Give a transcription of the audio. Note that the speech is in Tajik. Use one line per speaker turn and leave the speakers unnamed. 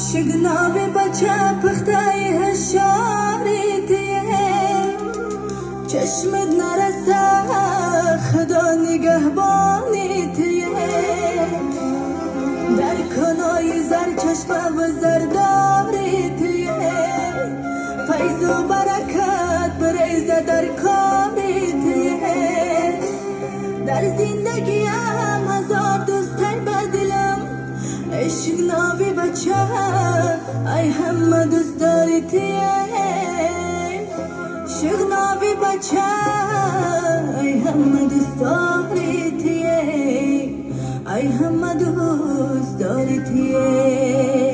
Шигнови бача пухтаи ҳушёри тие. Чашмат нараса, Худо нигаҳбони тие. Дар канои зар чашма ва зардори тие. Файзу баракат бареза дар кори тие. Дар зиндагиам ҳазор дӯстай ба дилам. Ишқ нави бача, ай ҳама дӯстдори тие. Шигнови бача, ай ҳама дӯстдори тие. Ай ҳама дӯстдори тие.